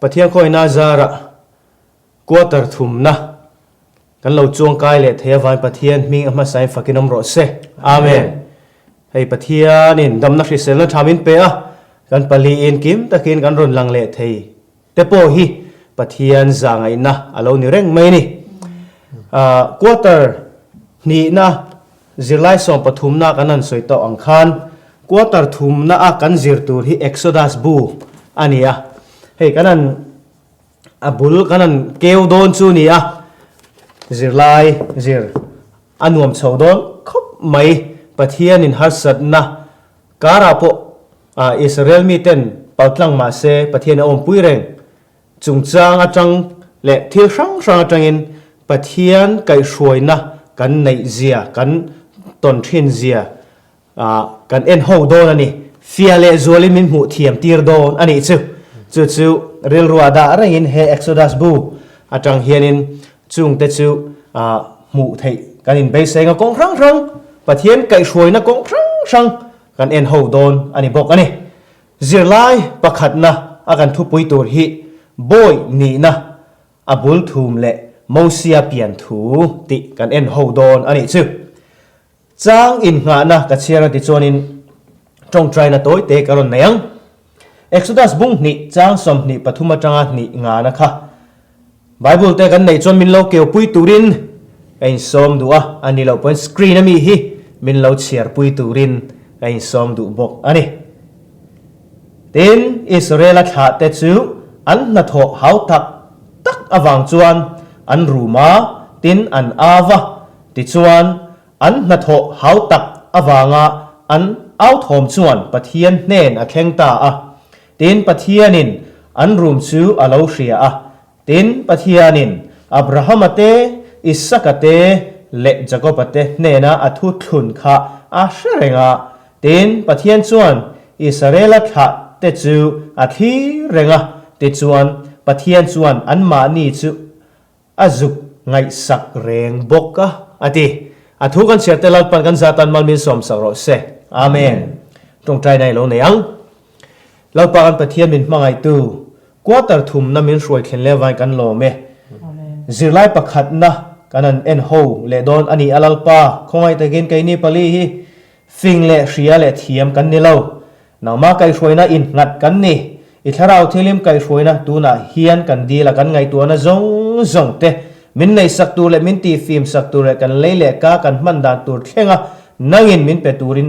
Pathian khawina zarah quarter thumna kan lo chuangkai leh thei avangin Pathian hming a hmasain fakin awm rawh se. Amen. Hei Pathianin damna hriselna tha min pe a, kan paliin kim takin kan rawn lang leh thei te pawh hi Pathian zahngaihna a lo ni reng mai a ni. Quarter hnihna zirlai sawmpathumna kan han sawi tawh ang khan quarter thumna a kan zir tur hi Exodus bu a ni a. Hei kan han a bul kan han keu dawn chu ni a, zirlai zir a nuam chho dawn khawp mai. Pathianin harsatna Karah pawh Israel miten paltlang mah se Pathian a awmpui reng. Chungchang atang leh thil hrang hrang atangin Pathian kaihhruaina kan neih zia, kan tawn thin zia kan en ho dawn a ni. Fia leh zualin min hmuh thiam tir dawn a nih chu. Chu chu rilruah dah rengin he Exodus bu atang hianin Chungte chu hmuh theih kan inbeiseng a, kawng hrang hrang, Pathian kaihhruaina kawng hrang hrang kan en ho dawn a ni bawk a ni. Zirlai pakhatna a kan thupui tur hi Bawi nihna a bul thum leh Mosia pian thu tih kan en ho dawn a nih chu. Chang innghahna ka chhiar a ti chuanin tawngtaina tawi te ka rawn nei ang. Exodus bung hnih chang 23 atanga hnih ngana kha Bible te kan neih chuan min lo keupui turin ka insawm duh a, a ni loh pawhin screen ami hi min lo chhiarpui turin ka insawm duh bawk a ni. Tin, Israela thlahte chu an hnathawh hau tak tak avang chuan an rum a, tin an au a, Tichuan, an hnathawh hau tak avanga an authawm chuan Pathian hnen a thleng ta a. Tin, Pathianin an rum chu a lo hria a. Tin, Pathianin Abrahama te, Isaka te leh Jakoba te hnena a thu thlun kha a hre reng a. Tin, Pathian chuan Israela thlah te chu a thlir reng a. Tichuan, Pathian chuan anmahni chu A zuk ngaihsak reng bawk a, a ti. A thu kan chhiar te Lalpan kan zatan mal min sawmsak rawh se. Amen. Tawngtaina i lo nei ang. Lalpa kan Pathian min hmangaihtu, quarter thumna min hruai thlen leh avain kan lawm e. Zirlai pakhatna kan han en ho leh dawn a ni a Lalpa, khawngaih takin keini pali hi fing leh hria leh thiam kan ni lo. Nangmah kaihhruaina innghat kan ni. I thlarau thilim kaihhruaina tunah hian kan dil a, kan ngaihtuahna zawng zawng te min neihsak tur leh min tihfim sak tur leh kan lei leh ka kan hman dan tur thlenga nangin min pe turin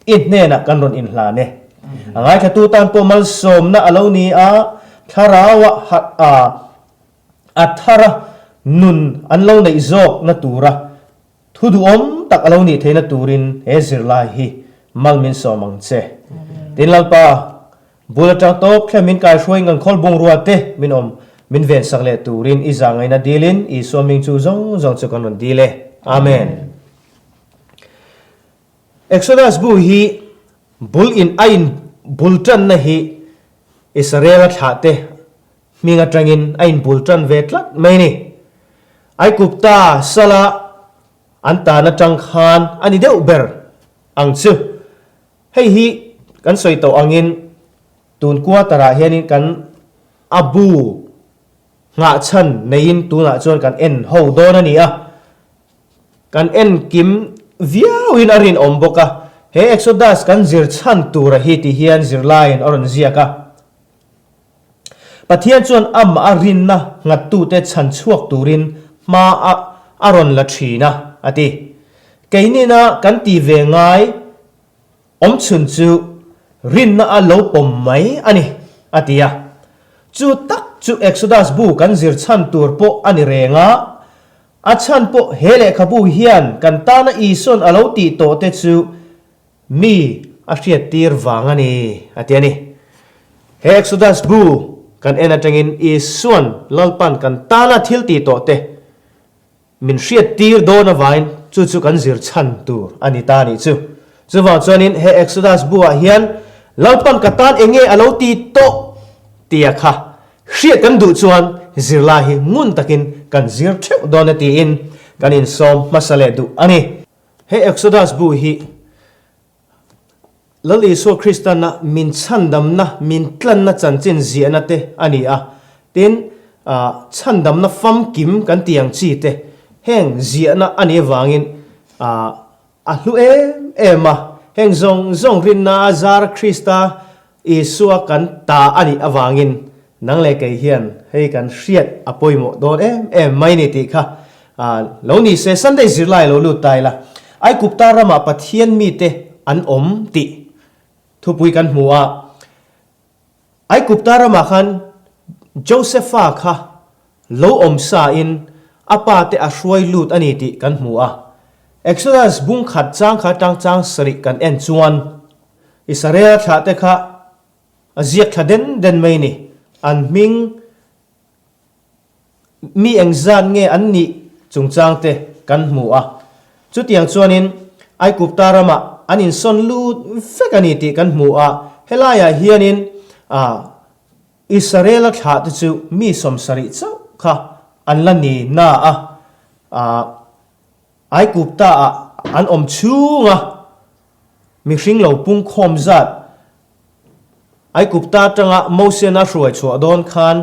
i hnenah kan rawn inhlan e. A ngaithlatu tan pawh malsawmna a lo ni a, thlarauah a a thara nun an lo neih zawkna tura Thu duhawm tak a lo nih theihna turin he zirlai hi mal min sawm ang che. Tin Lalpa, bul atang tawp thlem min kaihruai ngan khawl bungrua te min awm min vensak leh turin i zahngaihna dilin Isua hming chu zawng zawng chu kan rawn dil e. Amen. Exodus bu hi bul in a in bul tanna hi Israel-a thlah te Hming atangin a inbul tan ve tlat mai ni. Aikupta sala an tan atang khan a ni deuh ber ang chu. Hei hi kan sawi tawh angin tun quarter ah hianin kan a bu nghah chhan neiin tunah chuan kan en ho dawn a ni a. Kan en kim viauin a rinawm bawk a. He Exodus kan zir chhan tura hi ti hian zirlaiin a rawn ziak a. Pathian chuan amah a rinna nghattute chhan chhuak turin hma a a rawn la thin a, a ti. Keinina kan ti ve ngai awm chhun chu rinna a lo pawm mai a ni, a ti a. Chu tak chu Exodus bu kan zir chhan tur pawh a ni reng a, a chhan pawh he lehkhabu hian kan tana Isuan a lo tih tawhte chu Mi a hriattir vang a ni, a ti a ni. He Exodus bu kan en atangin Isuan Lalpan kan tana thil tih tawh te min hriattir dawn avangin chu chu kan zir chhan tur a ni ta a nih chu. Chuvang chuanin he Exodus bu ah hian Lalpan ka tan eng nge a lo ti tawh tia kha hriat kan duh chuan zirlai hi ngun takin kan zir theuh dawn a tiin kan insawm hmasa leh duh a ni. He Exodus bu hi Lal Isua Kristana min chhandamna, min tlanna chanchin ziahna te a ni a. Tin, chhandamna famkim kan tih ang chi te heng ziahna a nih avangin a hlu em em a. Heng zawng zawng rinna a zar Krista Isua kan ta a nih avangin nang leh kei hian hei kan hriat a pawimawh dawn em em mai ni tih kha lo ni se. Sunday zirlai lo lut ta ila, Aigupta ramah Pathian mite an awm tih thupui kan hmu a. Aigupta ramah khan Josefa kha lo awm sa in a pa te a hruai lut a ni tih kan hmu a. Exodus bung khat chang kha tang chang sarih kan en chuan Israela thlah te kha a ziak thla den den mai ni. An hming Mi engzat nge an nih chungchang te kan hmu a, chutiang chuanin Aigupta ramah an insawn lut vek a ni tih kan hmu a, helaiah hianin Israela thlah te chu mi 70 chauh kha an la ni na a, Aigupta-ah an awm chhunga mihring lo pungkhawm zat Aigupta atanga Mosian a hruai chhuah dawn khan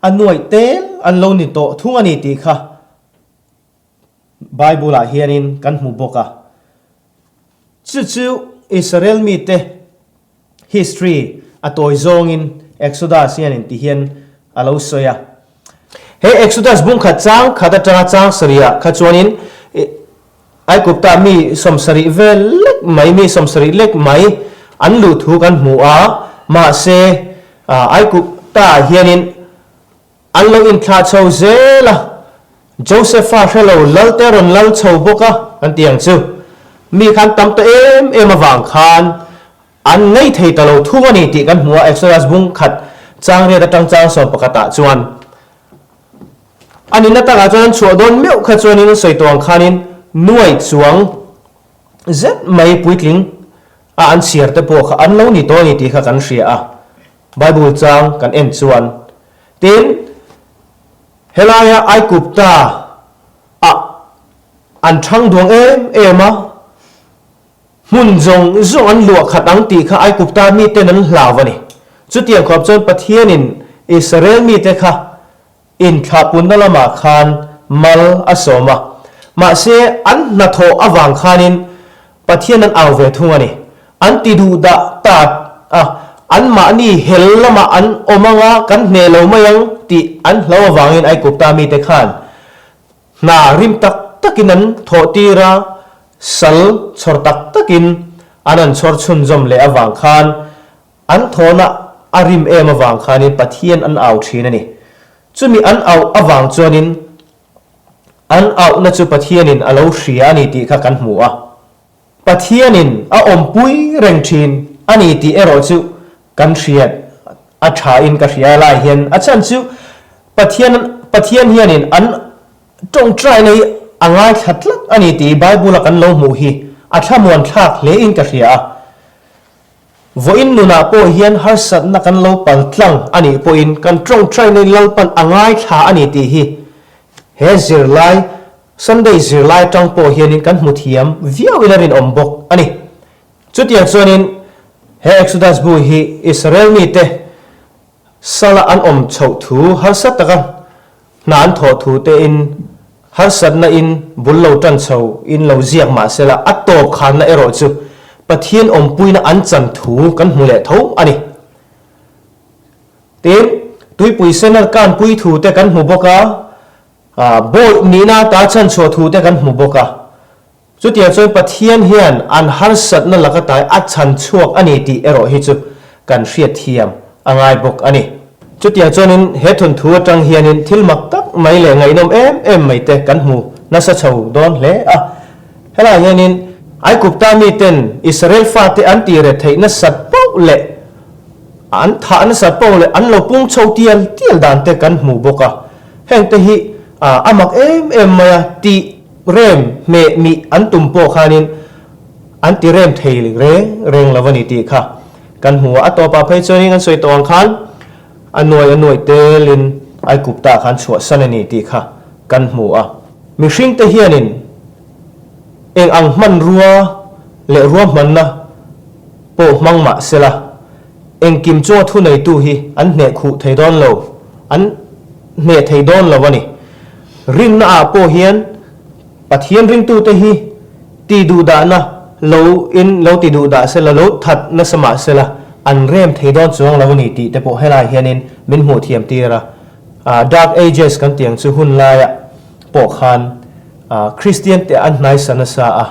a nuaih tel an lo ni tawh thung a ni tih kha Bible-ah hianin kan hmu bawk a. Chu chu Israel mite history a tawi zawngin Exodus hianin ti hian a lo sawi a. He Exodus bungkhat chang khat atanga chang sarihah kha chuanin Aigupta mi 70 vel lek mai, mi 70 lek mai an luh thu kan hmu a, mahse Aigupta hianin an lo inthlah chho zel a, Josefa hre lo lal te rawn lal chho bawk a kan ti ang chu. Mi khan tam ta em em avang khan an ngei thei ta lo thung a ni tih kan hmu a, Exodus bung khat chang riat atang chang sawm pakhatah chuan. A nihna takah chuan an chhuah dawn meuh kha chuanin an sawi tawh ang khanin nuai chuang zet mai puitling a an chhiar te pawh kha an lo ni tawh a ni tih kha kan hria a, Bible chang kan en chuan. Tin, helaia Aigupta ah an thang duang em em a, hmun zawng zawng an luah khat ang tih kha Aigupta miten an hlau a ni. Chutiang khawp chuan Pathianin Israel mite kha Inthlahpunna lamah khan mal a sawm a, mahse an hnathawh avang khanin Pathian an au ve thung a ni. An ti duh dah ta a, anmahni hel lamah an awm anga kan hneh lo mai ang tih an hlo avangin Aigupta mite khan hna rim tak takin an thawh tir a, sal chhawr tak takin an an chhawr chhunzawm leh avang khan An thawhna a rim em avang khanin Pathian an au thin a ni. Chumi an auh avang chuanin an auhna chu Pathianin a lo hria a ni tih kha kan hmu a. Pathianin a awmpui reng thin a ni tih erawh chu kan hriat a thain ka hria lai hian a chhan chu Pathian Pathian hianin an tawngtaina hi a ngaithla tlat a ni tih Bible-a kan lo hmuh hi a thlamuan thlak hlein ka hria a. Vawiin nunah pawh hian harsatna kan lo pal tlang a nih pawhin kan tawngtaina Lalpan a ngaithla a ni tih hi he zirlai, Sunday zirlai atang pawh hianin kan hmu thiam viauin a rinawm bawk a ni. Chutiang chuanin he Exodus bu hi Israel mite Sala an awm chhoh thu harsa taka hna an thawh thu tein harsatna in bul lo tan chho in lo ziak mah sela a tawp khanna erawh chu Pathian awmpuina an chan thu kan hmu leh tho a ni. Tin, tuipui senal kanpui thu te kan hmu bawk a, bawih nihna ata chhanchhuah thu te kan hmu bawk a. Chutiang chuan Pathian hian an harsatna laka tai a chhan chhuak a ni tih erawh hi chu kan hriatthiam a ngai bawk a ni. Chutiang chuanin he thawnthu atang hianin thil mak tak mai leh ngaihnawm em em mai te kan hmu nasa chho dawn hle a. Helaiah hianin Aigupta miten Israel fate an tih re theih nasat poh leh an thah nasat poh leh an lo pung chho tial tial dan te kan hmu bawk a. Hengte hi a mak em em mai a tih Rem hmeh mih an tum pawh khanin an ti rem thei reng reng lo a ni tih kha kan hmu a. A tawpah phei chuanin kan sawi tawh ang khan a nuai a nuai telin Aigupta khan chhuahsan a ni tih kha kan hmu a. Mihringte hianin eng ang hmanrua leh ruahmanna. pawh hmang mah sela, engkim chunga thuneitu hi an hneh khuh thei dawn lo, an hneh thei dawn lo a ni. Rinna ah pawh hian Pathian ringtute hi ti duhdahna lo in lo ti duhdah sela, lo that nasa mah sela, an rem thei dawn chuang lo a ni tih te pawh helai hianin min hmuh thiam tir a. Dark Ages kan tih ang chu hun laiah pawh khan Kristian te an hnaisa nasa a,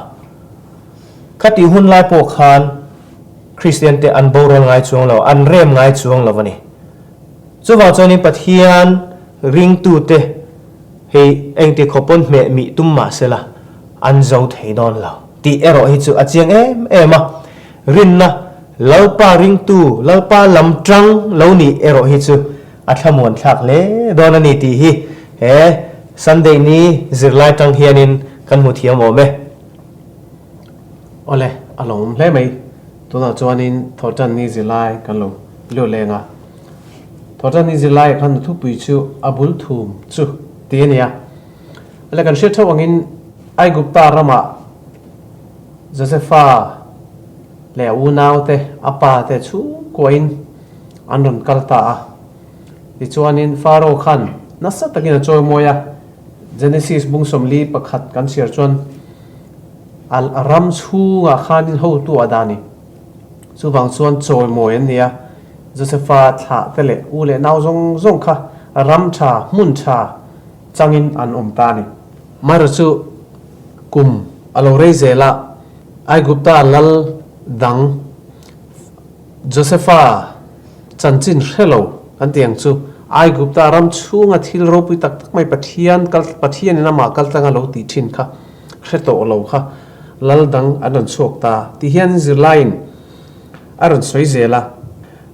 khatih hun lai pawh khan Kristian te an boral ngai chuang lo, an rem ngai chuang lo a ni. Chuvang chuanin Pathian ringtute hei engti khawpawn hmeh mih tum mah sela an zo thei dawn lo tih erawh hi chu a chiang em em a. Rinna Lalpa ringtu, Lalpa lam tang lo nih erawh hi chu a thlamuan thlak hle dawn a ni tih hi he Sunday ni zirlai tang hianin kan hmu thiam awm e. Awle, a lo awm hle mai. Tunah chuanin Thawhtan ni zirlai kan lo lut leng a. Thawhtan ni zirlaiah khan thupui chu a bul thum chu tih a ni a. Awle, kan hriat theuh angin Aigupta ramah Josefa leh a unaute, a pa te chhungkuain an rawn kal ta a. Tichuanin Pharaoh khan nasa takin a chawimawi a, Genesis bung 41 kan chhiar chuan a ram chhungah khanin hotu a dah a ni. Chuvang chuan chawimawi an ni a, Josefa thlah te leh u leh nau zawng zawng kha ram tha, hmun tha changin an awm ta a ni. Amaherawhchu chu kum a lo rei zel a, Aigupta lal dang Josefa chanchin hre lo kan tih ang chu, Aigupta ram chhunga thil ropui tak tak mai Pathian kal Pathianin amah kal tlanga lo tih thin kha hre tawh lo kha lal dang an rawn chhuak ta tih hian zirlaiin a rawn sawi zel a,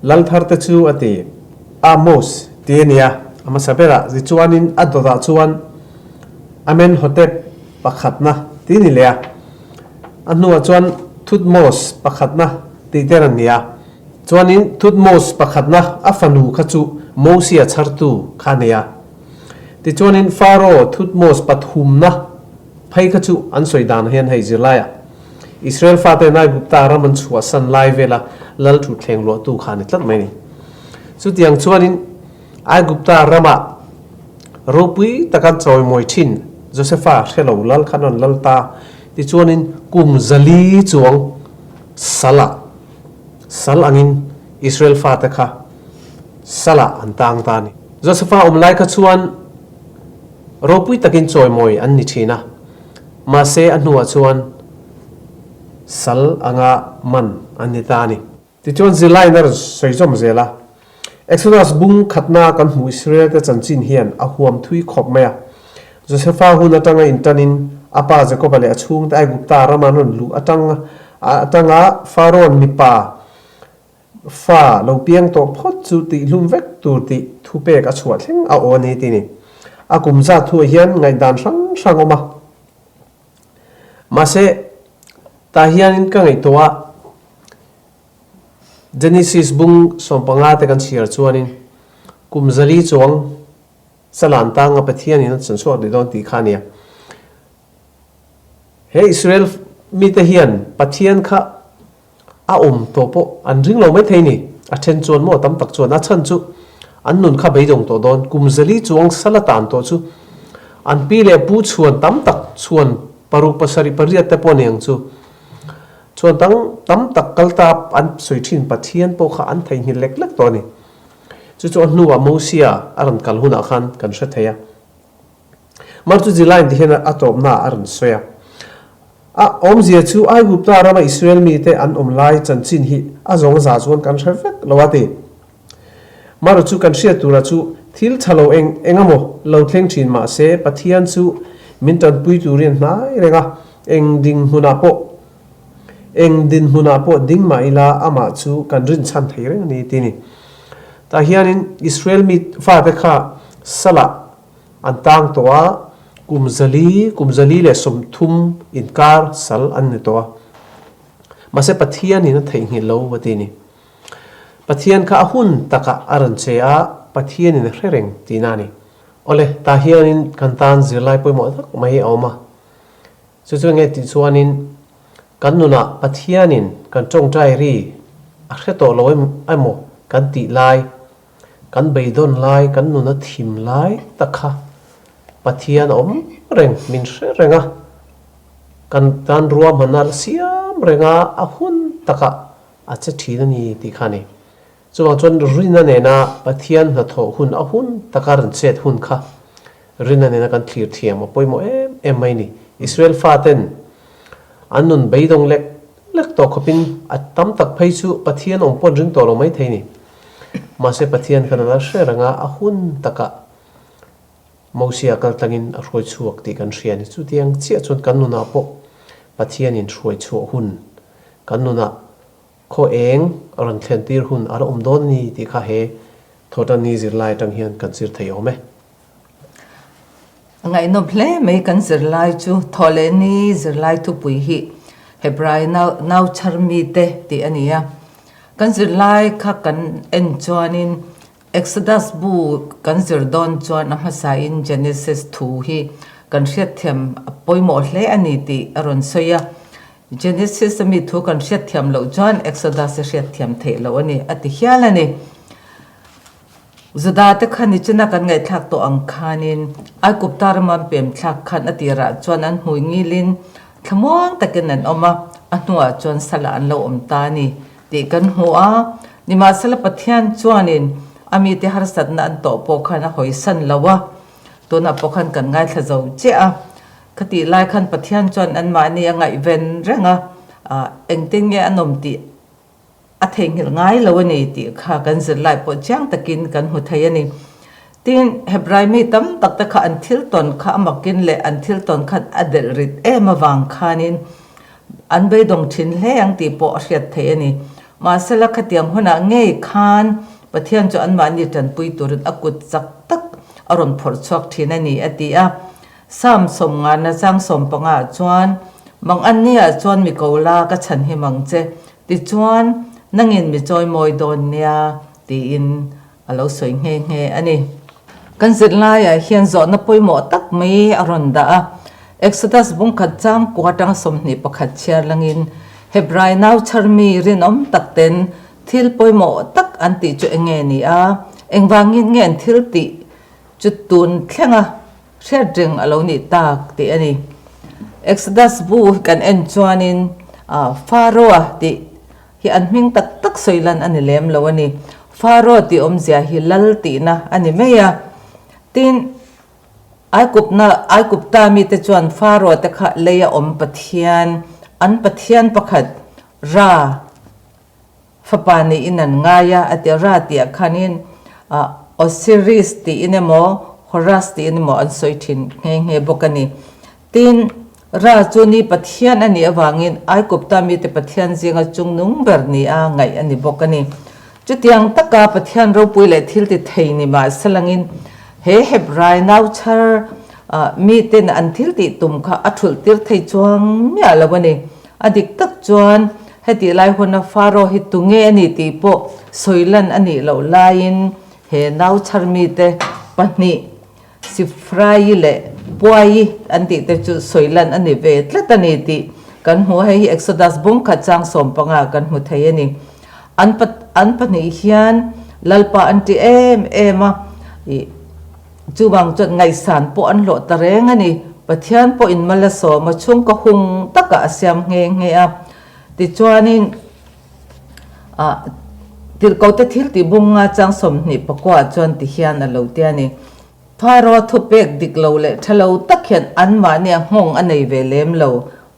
lal thar te chu a ti Amos ti a nia, a hmasa berah tichuanin a dawtah chuan Amenhotep pakhatna ti a ni leh a. A hnuah chuan Thutmose pakhatna tih ter an ni a. Chuanin Thutmose pakhatna a fanu kha chu Mosia chhartu kha a ni a. Tichuanin Pharaoh Thutmose pathumna phei kha chu an sawi dan hian hei zirlaiah Israel fate Aigupta ram an chhuahsan lai vela lal thutthleng luahtu kha a ni tlat mai a ni. Chutiang chuanin Aigupta ramah ropui taka chawimawi thin Josefa hre lo lal khan rawn lal ta. Tichuanin kum 400 chuang salah, sal angin Israel fate kha salah an tang ta a ni. Josefa awm lai kha chuan ropui takin chawimawi an ni thin a, mahse a hnuah chuan sal anga man an ni ta a ni. Tichuan zirlaiin a rawn sawi zawm zel a, Exodus bung khatna kan hmuh Israelte chanchin hian a huam thui khawp mai a. Josefa hun atanga intanin a pa Jakoba leh a chhungte Aigupta rama an rawn luh atang atanga Pharaoh mipa fa lo piang tawh phawt chu tihhlum vek tur tih thupek a chhuah thleng a aw a ni tih a ni. A kum zat thuah hian ngaihdan hrang hrang awm a. Mahse, tah hianin ka ngaihtuah a, Genesis bung 15 te kan chhiar chuanin kum 400 chuang salan tanga Pathianin a chanchhuak leh dawn tih kha a nia. He Israel mite hian Pathian kha A awm tawh pawh an ring lo maithei ni. A then chuan maw tam tak chuan a chhan chu an nun kha beidawng tawh dawn. Kum 400 chuang sal a tan tawh chu an pi leh pu chhuan tam tak chhuan 6 7 8 te pawh a ni ang chu. Chhuan tang tam tak kal ta an sawi thin Pathian pawh kha an theihnghilh lek lek tawh a ni. Chu chu a hnuah Mosia a rawn kal hunah khan kan hre thei a. Mar chu Zilai ti hian a tawpna a rawn sawi a. A awmzia chu Aigupta rama Israel mite an awm lai chanchin hi a zawng za chuan kan hre vek lo a ti. Mar chu kan hriat tura chu thil tha lo eng eng emaw lo thleng thin mah se Pathian chu min tanpui turin hnai reng a, eng ding hmunah pawh eng dinhmunah pawh ding mah ila amah chu kan rinchhan thei reng a ni ti ni. Tah hianin Israel mi fate kha salah An tang tawh a, kum 400, kum 430 inkar sal an ni tawh a. Mahse Pathianin a theihnghilh lo a ti ni. Pathian kha a hun takah a rawn che a, Pathianin a hre reng tihna a ni. Awle, tah hianin kan tan zirlai pawimawh tak mai a awm a. Chu chu nge tih chuanin kan nunah Pathianin kan tawngtai ri. a hre tawh lo emaw kan tih lai, kan beidawn lai, kan nun a thim lai tak kha Pathian a awm reng, min hre reng a, kan tan ruahmanna a la siam reng a, a hun takah a che thin a ni tih kha a ni. Chuvang chuan Rina nena Pathian hnathawh hun a hun taka rawn chet hun kha Rina nena kan thlir thiam a pawimawh em em mai ni. Israel faten an nun beidawng lek lek tawh khawpin a tam tak phei chu Pathian awm pawh an ring tawh lo mai thei ni. Mahse Pathian khan a la hre reng a, a hun takah Mosia kal tlangin a hruai chhuak tih kan hria a ni. Chutiang chiah chuan kan nunah pawh Pathianin hruai chhuah hun kan nunah Khaw eng a rawn thlen tir hun a la awm dawn a ni tih kha he Thawhtanni zirlai atang hian kan zir thei awm e. A ngaihnawm hle mai kan zirlai chu Thawhlehni zirlai thupui hi Hebrai nau chhar mite tih a ni a. Kan zirlai kha kan en chuanin Exodus bu kan zir dawn chuan a hmasain Genesis thu hi kan hriatthiam a pawimawh hle a ni tih a rawn sawi a. Genesis a mi thu kan hriatthiam loh chuan Exodus a hriatthiam theih loh a ni, a ti hial a ni. Juda te kha nichina kan ngaihthlak tawh ang khanin Aigupta rama an pem thlak khan a tirah chuan an hmui ngilin thlamuang takin an awm a, a hnuah chuan salah an lo awm ta a ni tih kan hmu a. Nimahsela Pathian chuanin a mite harsatna an tawh pawh khan a hawisan lo a, tunah pawh khan kan ngaithla zo chiah a. Khatih lai khan Pathian chuan anmahni a ngaihven reng a, engtin nge an awm tih a theihnghilh ngai lo a ni tih kha kan zirlai pawh chiang takin kan hmu thei a ni. Tin, Hebrai mi tam tak te kha an thil tawn kha a makin leh an thil tawn khan a delh rit em avang khanin an beidawng thin hle ang tih pawh a hriat theih a ni. Mahsela khatiang hunah ngei khan Pathian chu anmahni tanpui turin a kut chak tak a rawn phawrh chhuak thin a ni a ti a. Psalm sawmngana chang sawmpanga ah chuan, Mang anni ah chuan mi ko la ka chhan hi mang che, tichuan nangin mi chawimawi dawn nia, tiin a lo sawi nghe nghe a ni. Kan zirlaiah hian zawhna pawimawh tak mai a rawn dah a. Exodus bungkhat chang kua atanga 21 chhiar langin Hebrai nau chharmi rinawm tak ten thil pawimawh tak an tih chu eng nge ni a, engvangin nge an thil tih chu tun thlenga Hriat reng a lo nih tak tih a ni. Exodus bu kan en chuanin Pharaoh tih hi an hming tak tak sawi lan a ni lem lo a ni. Pharaoh tih awmzia hi lal tihna a ni mai a. Tin, Aikupna, Aikupta mite chuan Pharaoh te kha leia awm pathian, an pathian pakhat Ra, Fapa niin an ngai a, a ti a, Ra tih ah khanin Osiris tiin emaw Horus tiin emaw an sawi thin nghe nghe bawk a ni. Tin, Ra chu ni Pathian a nih avangin Aigupta mite Pathian zinga chungnung ber nia ngaih a ni bawk a ni. Chutiang taka Pathian ropui leh thil ti thei ni mah selangin he Hebrai nauchhar miten an thil tih tum kha a thulh tir thei chuang miah lo a ni. A dik tak chuan hetih lai huna Pharaoh hi tunge a ni tih pawh sawi lan a nih loh laiin he nau chhar mite pahnih Sifrai leh Puai an tih te chu sawi lan a ni ve tlat a ni tih kan hmu a, hei hi Exodus bung khat chang 15 kan hmu thei a ni. An an pahnih hian Lalpa an ti em em a, ih Chuvang chuan ngaihsan pawh an hlawh ta reng a ni. Pathian pawhin mal a sawm a, chhungkaw hung takah a siam nghe nghe a. Tichuanin ah tirhkote thil tih bunga chang 24 ah chuan ti hian a lo ti a ni. Pharaoh thupek dik lo leh tha lo tak hian anmahnia nghawng a nei ve lem lo.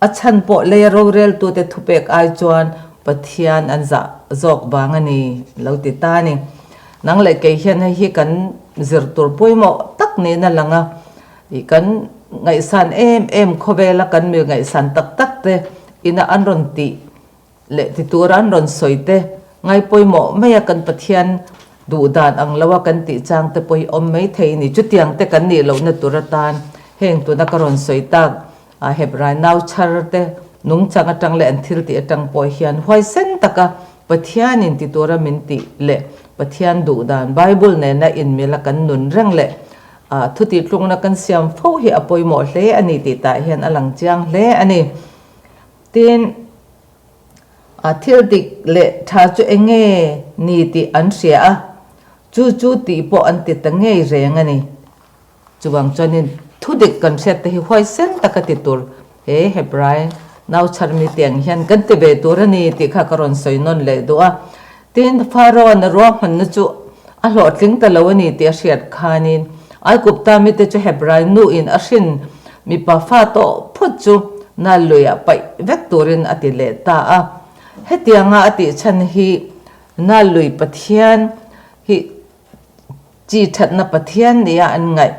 A chhan pawh leia roreltute thupek ai chuan Pathian an zah zawk vang a ni lo ti ta a ni. Nang leh kei hian hei hi kan zir tur pawimawh tak niin a lang a, ih kan ngaihsan em em khawvela kan mi ngaihsan tak tak te ina an rawn tih leh ti tura an rawn sawi te ngai pawimawh mai a kan Pathian duh dan ang lo a kan tih chang te pawh hi awm mai thei a ni. Chutiang te kan nih lohna tur atan heng tuna ka rawn sawi tak a Hebrai nau chhar te nungchang atang leh an thil tih atang pawh hian huaisen taka Pathianin ti tura min tih leh Pathian duh dan Bible nena inmila kan nun reng leh thutihtlukna kan siam fo hi a pawimawh hle a ni tih tah hian a lang chiang hle a ni. Tin. A thil dik leh tha chu eng nge ni tih an hria a, chu chu tih pawh an ti ta ngei reng a ni. Chuvang chuanin thu dik kan hriat te hi huaisen taka ti tur he Hebrai nau chhar mi te ang hian kan ti ve tur a ni tih kha ka rawn sawi nawn leh duh a. Tin, Pharaoh-a'n a ruahmanna chu a hlawhtling ta lo a ni tih a hriat khanin Aigupta mite chu Hebrai nuin a hrin mipa fa tawh phawt chu nal luiah paih vek turin a ti leh ta a. Hetianga a tih chhan hi nal lui Pathian hi Chi thatna Pathian nia an ngaih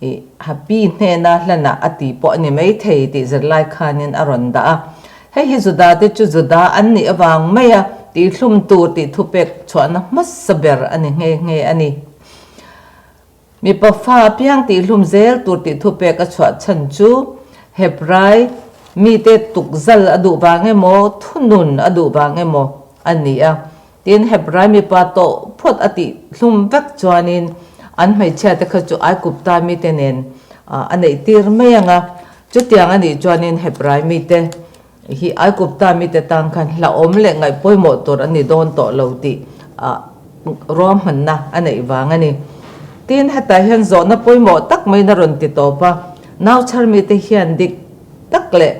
i Happy hnena hlanah a ti pawh a ni maithei tih zirlai khanin a rawn dah a. Hei hi Juda te chu Juda an nih avang maia tihlum tur tih thupek chhuahna hmasa ber a ni nghe nghe a ni. Mipa fa apiang tihlum zel tur tih thupek a chhuah chhan chu Hebrai mite tukzal a duh vang emaw, thunun a duh vang emaw a ni a. Tin, Hebrai mipa tawh phawt a tih hlum vek chuanin an hmeichhia te kha chu Aigupta mite nen a neih tir mai ang a. Chutiang a nih chuanin Hebrai mite hi Aigupta mite tan khan hlauhawm leh ngaih pawimawh tur a ni dawn tawh lo tih ruahmanna a neih vang a ni. Tin, hetah hian zawhna pawimawh tak maiin a rawn ti tawp a, Nauchhar mite hian dik tak leh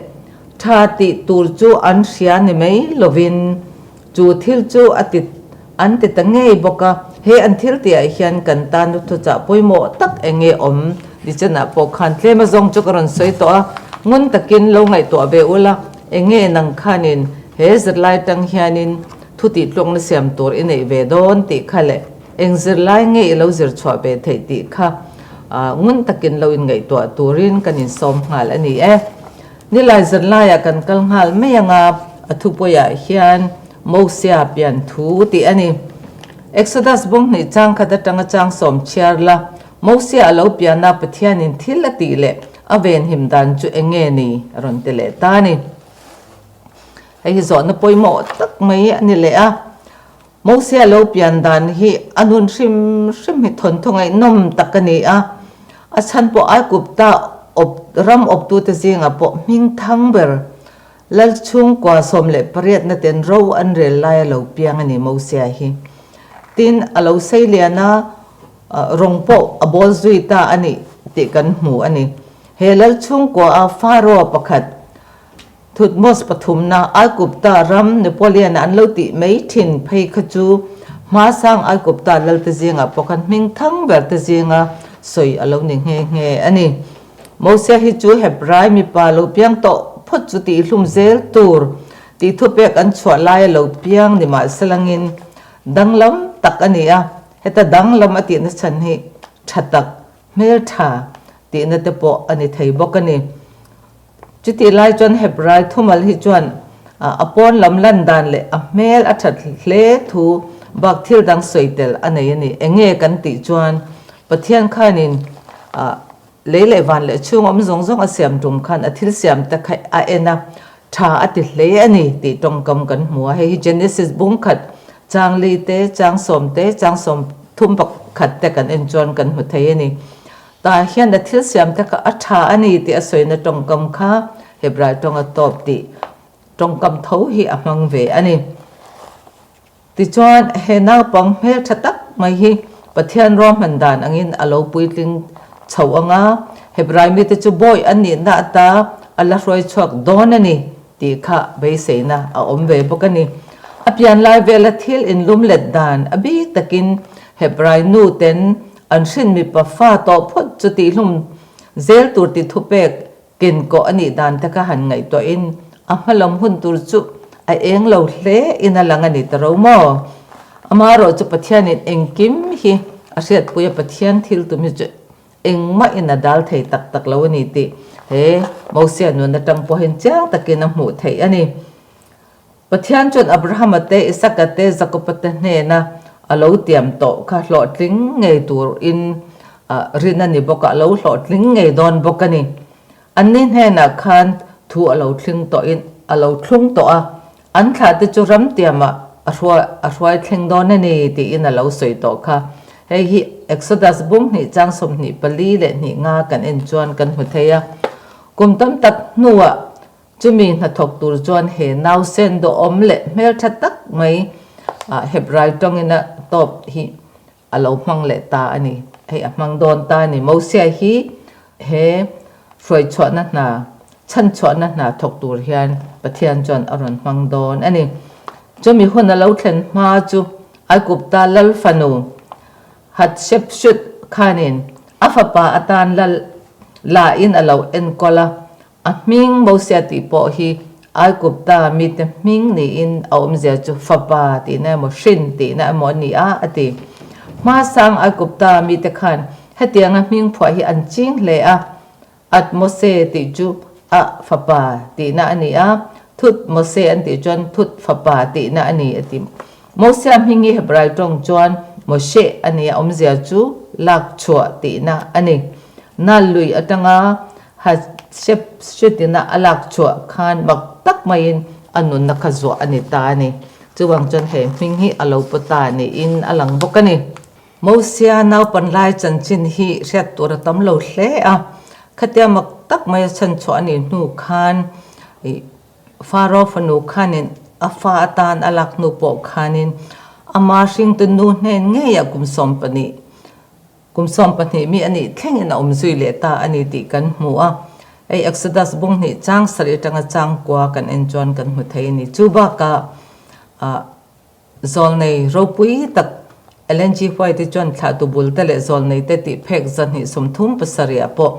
tha tih tur chu an hria ni mai lovin, Chu thil chu a ti an ti ta ngei bawk a, he an thil tihah hian kan tan thuchah pawimawh tak eng nge awm nichenah pawh khan tlem a zawng chu ka rawn sawi tawh a, ngun takin lo ngaihtuah ve ula, eng nge nang khanin he zirlai tang hianin thu tihtlukna siam tur i neih ve dawn tih kha leh eng zirlai nge i lo zir chhuah ve theih tih kha ngun takin lo inngaihtuah turin kan insawm nghal a ni e. Nilai zanlaiah kan kal nghal mai ang a, a thupuiah hian Mosia pian thu tih a ni. Exodus bunghnih chang khat atanga chang sawm chhiar la, Mosia a lo pian a Pathianin thil a tih leh a venhim dan chu eng nge ni? a rawn ti leh ta a ni. Hei hi zawhna pawimawh tak mai a ni leh a. Mosia lo pian dan hi a nun hrim hrim hi thawnthaw ngaihnawm tak a ni a, a chhan pawh Aigupta awp ram awptute zingah pawh hming thang ber Lal chhungkua 18 na ten ro an rel lai a lo piang a ni Mosia hi. Tin, a lo sei lian a, rawng pawh a bawl zui ta a nih tih kan hmu a ni. He Lal chhungkua a Pharaoh pakhat Thutmose pathumna Aigupta ram Napoleon-a an lo tih mai thin phei kha chu hmasang Aigupta lalte zingah pawh khan hming thang ber te zinga sawi a lo ni nghe nghe a ni. Mosia hi chu Hebrai mipa lo piang tawh phawt chu tihhlum zel tur tih thupek an chhuah laia lo piang ni mahselangin danglam tak a ni a, heta danglam a tihna chhan hi tha tak, hmeltha tihna te pawh a ni thei bawk a ni. Chutih lai chuan Hebrai thumal hi chuan a pawn lam lan dan leh a hmel a that hle thu bak thil dang sawi tel a nei a ni. Eng nge kan tih chuan Pathian khanin lei leh van leh chhung awm zawng zawng a siam tum khan a thil siam te kha a en a, tha a ti hle a ni tih tawngkam kan hmu a. Hei hi Genesis bung khat chang li te, chang sawm te, chang 30 pakhat te kan en chuan kan hmu thei a ni. Tah hian a thil siam te kha a tha a ni tih a sawina tawngkam kha Hebrai tawnga tawp tih tawngkam tho hi a hmang ve a ni. Tichuan, he naupang hmel tha tak mai hi Pathian ruahman dan angin a lo puitling chho ang a, Hebrai mite chu bawi an nihna ata a la hruai chhuak dawn a ni tih kha beiseina a awm ve bawk a ni. A pian lai vela thil inlum let dan a bik takin Hebrai nu ten An hrin mipa fa tawh phawt chu tihhlum zel tur ti thupek ken kawh a nih dan te kha han ngaihtuahin a hmalam hun tur chu a eng lo hle in a lang a ni ta ro maw? Amaherawh chu Pathianin engkim hi a hriatpui a, Pathian thil tum hi chu engmah in a dal thei tak tak lo a ni tih he Mosia nun atang pawhin chiang takin a hmuh theih a ni. Pathian chuan Abrahama te, Isaka te, Jakoba te hnena a lo tiam tawh kha hlawhtling ngei turin rin a ni bawk a, a lo hlawhtling ngei dawn bawk a ni. Anni hnenah khan thu a lo thling tawhin a lo thlung tawh a, an thlahte chu ram tiamah a hruai a hruai thleng dawn a ni tiin a lo sawi tawh kha. Hei hi Exodus bung hnih chang 24 leh hnih nga kan en chuan kan hmu thei a. Kum tam tak hnuah. Chumi hnathawk tur chuan he nausen duhawm leh hmeltha tak mai Hebrai tawngin a tawp hi a lo hmang leh ta a ni. Hei a hmang dawn ta a ni. Mosia hi he hruaichhuahna hna, chhanchhuahna hna thawk tur hian Pathian chuan a rawn hmang dawn a ni. Chumi hun a lo thlen hma chu Aigupta lal fanu Hatshepsut khanin a fapa atan lal lain a lo enkawl a, A hming Mosia tih pawh hi Aigupta mite hming niin a awmzia chu fapa tihna emaw hrin tihna emaw a ni a, a ti. Hmasang Aigupta mite khan hetianga hming phuah hi an ching hle a, At Mose tih chu a fapa tihna a ni a, Thut Mose an tih chuan Thut fapa tihna a ni, a ti. Mosia hming hi Hebrai tawng chuan Moshe a ni a, awmzia chu lak chhuah tihna a ni. Nal lui atanga Hatshepsut-ina a lak chhuah khan mak tak maiin a nunna kha zuah a ni ta a ni. Chuvang chuan he hming hi a lo paw ta niin a lang bawk a ni. Mosia naupan lai chanchin hi hriat tur a tam lo hle a, khatia mak tak maia chhanchhuah a nih hnu khan Faro fanu khanin a fa atan a lak hnu pawh khanin ama hringtu nu hnen ngeiah kum 12, kum 12 mi a nih thlengin a awm zui leh ta a ni tih kan hmu a. Hei Exodus bung hnih chang sarih atanga chang kua kan en chuan kan hmu thei a ni. Chu bakah ah Zawlnei ropui tak Ellen G. White-i chuan thlahtu bulte leh zawlneite tih phek 237 ah pawh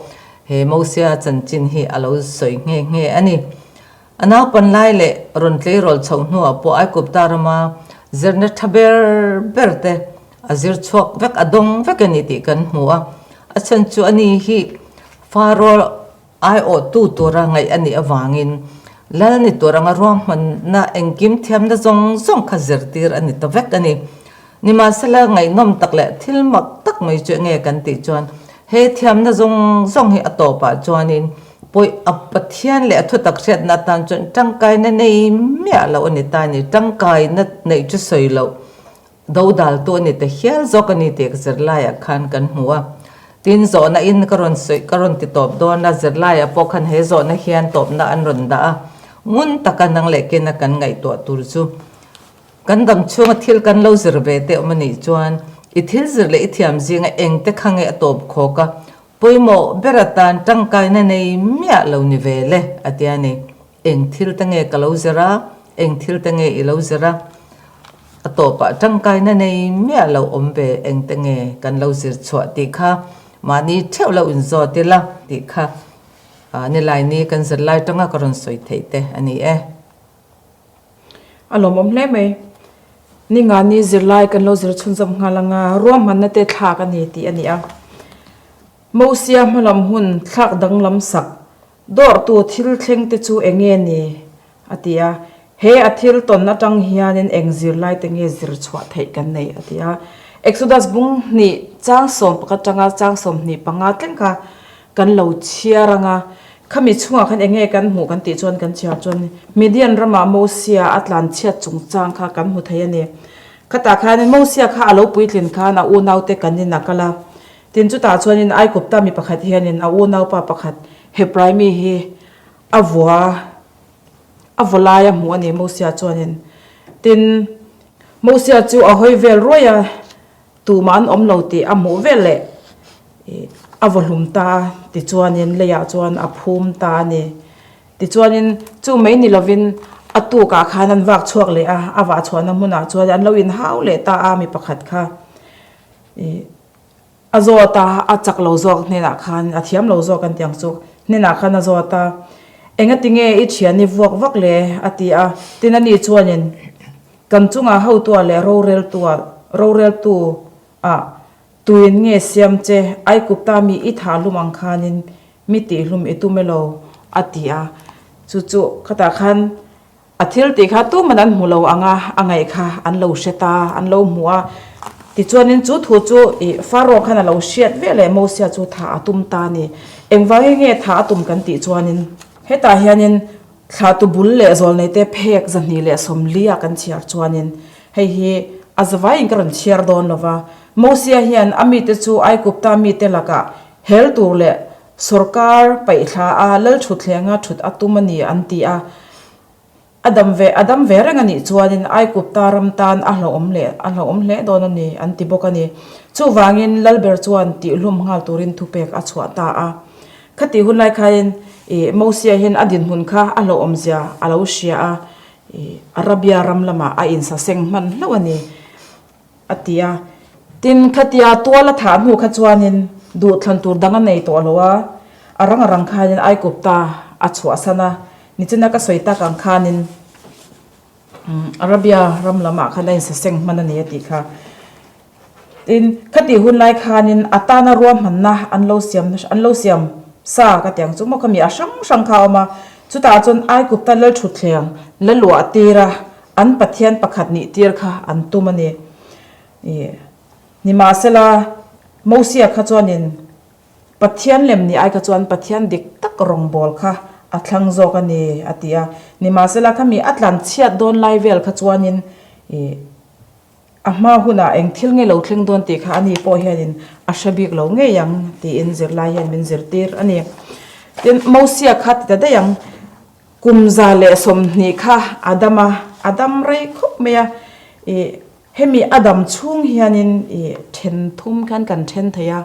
he Mosia chanchin hi a lo sawi nghe nghe a ni. A naupan lai leh rawn tleirawl chhoh hnuah pawh Aigupta rama zirna tha ber ber te a zir chhuak vek, a dawng vek a ni tih kan hmu a. A chhan chu ani hi Faro Aiawhtu tura ngaih a nih avangin Lal ni tur anga ruahmanna engkim thiamna zawng zawng kha zirtir a ni ta vek a ni. Nimahsela ngaihnawm tak leh thil mak tak mai chu enge kan tih chuan he thiamna zawng zawng hi a tawpah chuanin pawi a Pathian leh a thutak hriatna atan chuan tangkaina nei miah loh a ni ta a ni. Tangkaina neih chu sawi loh Dodaltu a ni ta hial zawk a ni tih ka zirlaiah khan kan hmu a. Tin, zawhna in ka rawn sawi, ka rawn ti tawp dawn a, zirlaiah pawh khan he zawhna hian tawpna an rawn dah a. Ngun taka nang leh kena kan ngaihtuah tur chu kan dam chhunga thil kan lo zir ve te awm a nih chuan i thil zir leh i thiam zinga engte kha nge a tawp khawk a, pawimawh ber atan tangkaina nei miah lo ni ve le a ti a ni. Eng thil te nge ka lo zir a, eng thil te nge i lo zir a? A tawpah tangkaina nei miah lo awm ve eng te nge kan lo zir chhuah tih kha mahni theuh lo inzawt ila tih kha nilaini kan zirlai tanga ka rawn sawi theih te a ni e. A lawmawm hle mai. Ningani zirlai kan lo zir chhunzawm nghal anga ruahmanna te thlak a ni tih a ni a. Mosia hmalam hun thlak danglam sak Dawrtu thil thleng te chu eng nge ni? a ti a. He a thil tawn atang hianin eng zirlai te nge zir chhuah theih kan nei? a ti a. Exodus bung hnih chang 11 atanga chang 25 thleng kha kan lo chhiar ang a. Khami chhungah khan eng nge kan hmuh kan tih chuan kan chhiar chuan Midian ramah Mosia a tlanchhiat chungchang kha kan hmu thei a ni. Khatah khanin Mosia kha a lo puitlin khan a unaute kanin a kal a. Tin, chutah chuanin Aigupta mi pakhat hianin a unaupa pakhat Hebrai mi hi a vua, a vaw lai a hmuh a ni Mosia chuanin. Tin, Mosia chu a hawi vel ruai a, tumah an awm lo tih a hmuh vel leh a vaw hlum ta a, tichuanin leiah chuan a phum ta a ni. Tichuanin chu mai ni lovin a tukah khan an vak chhuak leh a, a vah chhuahna hmunah chuan an lo inhau leh ta a mi pakhat kha. A zawt a, a chak lo zawk hnenah khan, a thiam lo zawk an ti ang chu, hnenah khan a zawt a, Engati nge i thian i vuak vak le? a ti a. Tin ani chuanin, Kan chungah hotua leh roreltua, roreltu ah tuin nge siam che, Aigupta mi i thah hlum ang khanin mi tihhlum i tum elo? a ti a. Chu chu khatah khan A thil tih kha tuman an hmu lo ang a, a ngaih kha an lo hre ta, an lo hmu a. Tichuanin chu thu chu ih Pharaoh khan a lo hriat ve leh Mosia chu thah a tum ta a ni. Engvangin nge thah a tum kan tih chuanin hetah hianin thlahtu bul leh zawlneite phek 240 a kan chhiar chuanin hei hi a zavaiin ka rawn chhiar dawn lo va. Mosia hian a mite chu Aigupta mite lakah hel tur leh. Sawrkar paihthla a lal thutthlenga thut a tum a ni an ti a. A dam ve a dam ve reng a nih chuanin Aigupta ram tan a hlauhawm leh a hlauhawm hle dawn a ni an ti bawk a ni. Chuvangin Lalber chuan tihhlum nghal turin thupek a chhuah ta a. Khatih hun lai khain ih Mosia hian a dinhmun kha a hlauhawm zia a lo hria a, ih Arabia ram lamah a insaseng hman hlauh a ni a ti a. Tin, khatia tual a thah hnu kha chuanin duhthlan tur dang a nei tawh lo a, a rang a rang khanin Aigupta a chhuahsan a, Nichina ka sawi tak ang khanin Arabia ram lamah khan a insaseng hman a ni a tih kha. Tin, khatih hun lai khanin a tana ruahmanna an lo siam an lo siam sa ka ti ang chu maw khami a hrang hrang kha a awm a. Chutah chuan Aigupta lalthutthleng la luah tira an Pathian pakhat nih tir kha an tum a ni. Ih, nimahsela Mosia kha chuanin Pathian lem nih ai kha chuan Pathian dik tak rawngbâwl kha a thlang zawk a ni, a ti a. Nimahsela, khami a tlan chhiat dawn lai vel kha chuanin ih a hma hunah eng thil nge lo thleng dawn tih kha ani pawh hianin a hre bik lo ngei ang tiin zirlai hian min zirtir a ni. Tin, Mosia kha ti ta daih ang, kum 120 kha a dam a, a dam rei khawp mai a, ih Hemi a dam chhung hianin i then thum khan kan then thei a,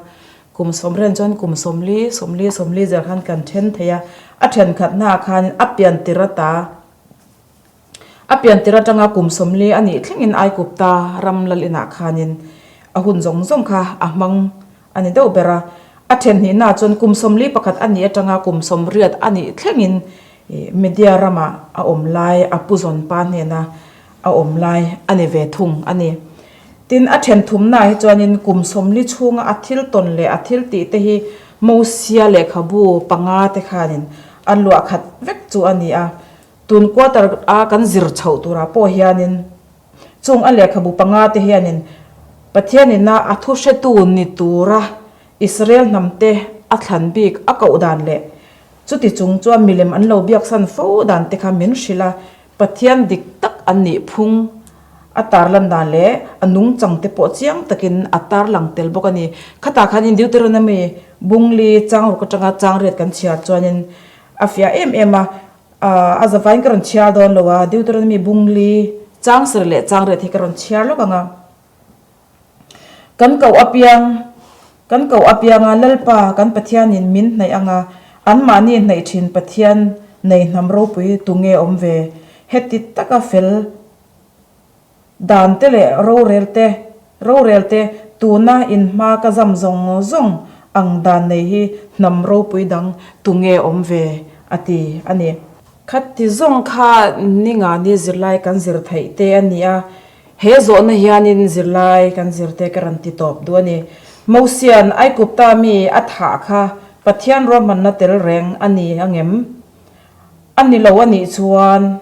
kum sawmrian chuan kum 40, 40, 40 zel khan kan then thei a, a thenkhat hnaah khanin a pian tir ata, a pian tir atanga kum 40 a nih thlengin Aigupta ram lal inah khanin a hun zawng zawng kha a hmang a ni deuh ber a. A then hnihnaah chuan kum 41 a nih atanga kum 80 a nih thlengin Media ramah a awm lai a pu zawn pa hnena a awm lai a ni ve thung a ni. Tin, a then thumnaah hi chuanin kum 40 chhunga a thil tawn leh a thil tih te hi Mosia lehkhabu panga te khanin a luah khat vek chu a ni a. Tun quarter a kan zir chhoh turah pawh hianin chung a lehkhabu panga te hianin Pathianina a thu hretu ni tura Israel hnamte a thlan bik a koh dan leh chuti chung chuan milem an lo biaksan fo dan te kha min hrilh a. Pathian dik tak an nih phung a tarlan dan leh a nungchang te pawh chiang takin a tarlang tel bawk a ni. Khatah khanin Deuteronomy bungli chang ruk atanga chang riat kan chhiar chuanin a fiah em em a, a zavaiin ka rawn chhiar dawn lo a, Deuteronomy bungli chang sarih leh chang riat hi ka rawn chhiar lawk ang a. Kan koh apiang, kan koh apianga Lalpa kan Pathianin min hnaih anga anmahni hnaih thin Pathian nei hnam ropui tunge awm ve? Heti taka fel dan te leh rorel te, rorel te tuna inhma ka zam zawng zawng ang dan nei hi hnam ropui dang tunge awm ve? a ti a ni. Khati zawng kha ningani zirlai kan zir theih te a ni a, He zawhna hianin zirlai kan zirte ka rawn ti tawp duh a ni. Mosia'n Aigupta mi a thah kha Pathian ruahmanna tel reng a ni ang em? A ni lo a nih chuan,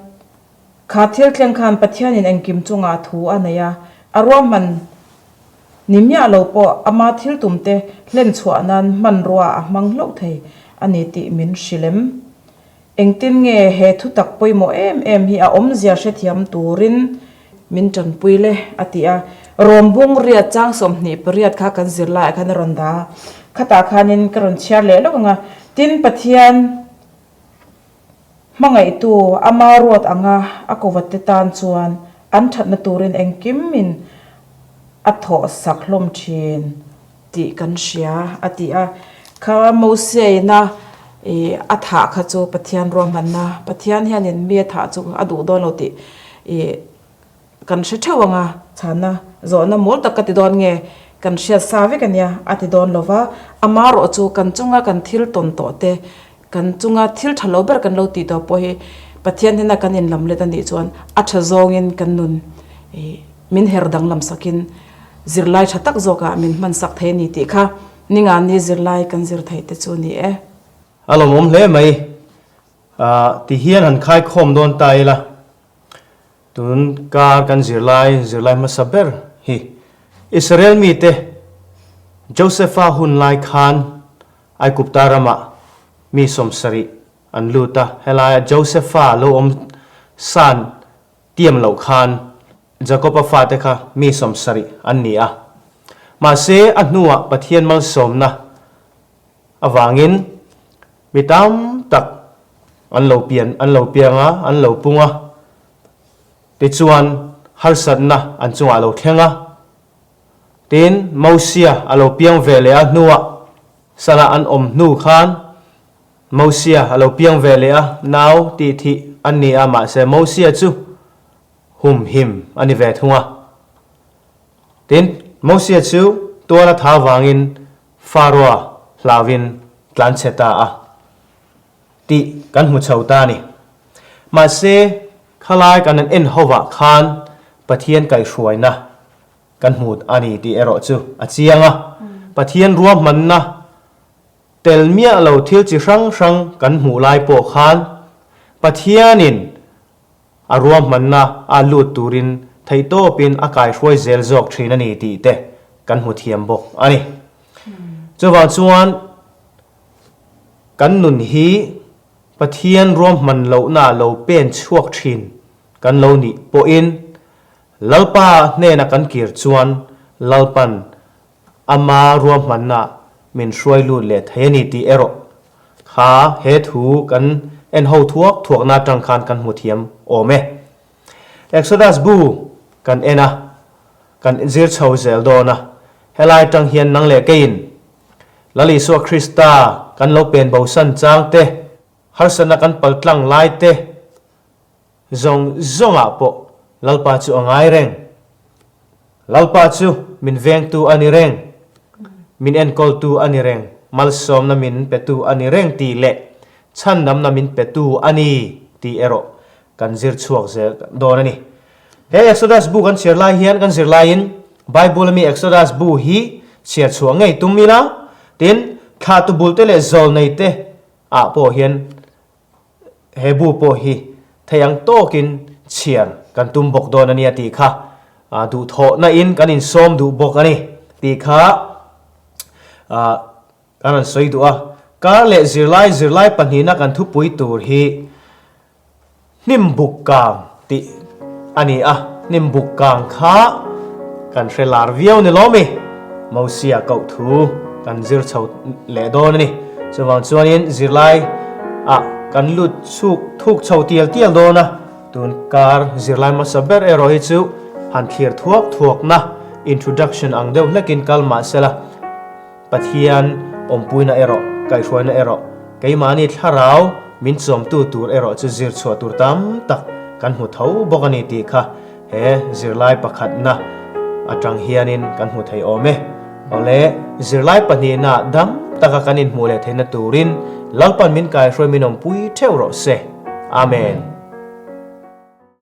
kha thil thleng khan Pathianin engkim chungah thu a nei a, a ruahman ni miah lo pawh ama thil tumte hlen chhuah nan hmanrua a hmang hlauh thei a ni tih min hrilh em? Engtin nge he thutak pawimawh em em hi a awmzia hrethiam turin min tanpui le? a ti a. Rawm bung riat chang 28 kha kan zir laiah khan a rawn dah a, khatah khanin ka rawn chhiar leh lawk ang a. Tin, Pathian hmangaihtu ama ruat anga a kawvatte tan chuan an thatna turin engkimin a thawhsak hlawm thin. Tih kan hria, a ti a. Kha Mosiaina i a thah kha chu Pathian ruahmanna, Pathian hianin mi a thah chu a duh dawn lo tih i kan hre theuh ang a, chhanna zawhna mawl tak ka ti dawn nge kan hriat sa vek a nia, a ti dawn lo va. Amarawh chu kan chunga kan thil tawn tawh te, kan chunga thil tha lo ber kan lo tih tawh pawh hi Pathian hnena kan inlam let a nih chuan a tha zawngin kan nun i min her danglam sakin Zirlai tha tak zawkah min hmansak thei a ni tih kha Ningani zirlai kan zir theih te chu ni e. A lawmawm hle mai. Ti hian han khaikhawm dawn ta ila, tun kar kan zirlai zirlai hmasa ber hi Israel mite Josepha hun lai khan Aigupta ramah mi 70 an lut a, helaia Josepha lo awm san tiam loh khan Jakoba fate kha mi 70 an ni a. Mahse, a hnuah Pathian malsawmna avangin Mi tam tak an lo pian an lo piang a, an lo pung a. Tichuan harsatna an chungah a lo thleng a. Tin, Mosia a lo piang ve leh a hnuah Sala an awm hnu khan Mosia a lo piang ve leh a, nau tih thih an ni a, mahse Mosia chu humhim a ni ve thung a. Tin, Mosia chu tual a tha vangin Faroa hlauin tlan chhe ta a tih kan hmu chho ta a ni. Mahse, khalai kan an en hovah khan Pathian kaihhruaina kan hmu a ni tih erawh chu a chiang a. Pathian ruahmanna tel miah lo thil chi hrang hrang kan hmuh lai pawh khan Pathianin A ruahmanna a lut turin theihtawpin a kaihruai zel zawk thin a ni tih te kan hmu thiam bawk a ni. Chuvang chuan kan nun hi Pathian ruahman lohna lo pen chhuak thin kan lo nih pawhin Lalpa hnena kan kir chuan Lalpan Ama ruahmanna min hruai lut leh thei a ni tih erawh kha he thu kan en ho thuak thuakna atang khan kan hmu thiam awm e. Exodus bu kan en a, kan zir chho zel dawn a, helai atang hian nang leh keiin Lal Isua Krista kan lo pen bosan chang te, harsatna kan paltlang lai te, Zawng zawngah pawh Lalpa chu a ngai reng. Lalpa chu min vengtu a ni reng, min enkawltu a ni reng, malsawmna min petu a ni reng tih leh chhandamna min petu a ni tih erawh kan zir chhuak zel dawn a ni. He Exodus bu kan chhiar lai hian kan zir laiin Bible ami Exodus bu hi chhiar chhuah ngei tum ila, tin, thlahtu bulte leh zawlneite ah pawh hian He bu pawh hi thei ang tawkin chhiar kan tum bawk dawn a nia tih kha duhthawhna in kan insawm duh bawk a ni tih kha kan rawn sawi duh a. Kar leh zirlai zirlai pahnihna kan thupui tur hi hnim buk kang tih a ni a, hnim buk kang kha kan hre lar viau ni lawm i, Mosia koh thu kan zir chho leh dawn a ni. Chuvang chuanin zirlai ah kan lut chhuk thuk chho tial tial dawn a, tun kar zirlai hmasa ber erawh hi chu han thlir thuak thuakna introduction ang deuh hlekin kal mah sela, Pathian awmpuina erawh, kaihhruaina erawh, keimahni thlarau min chawmtu tur erawh chu zir chhuah tur tam tak kan hmu tho bawk a ni tih kha he zirlai pakhatna atang hianin kan hmu thei awm e. Awle, zirlai pahnihna dam taka kan inhmuh leh theihna turin Lalpan min kaihhruai min awmpui theuh rawh se. Amen.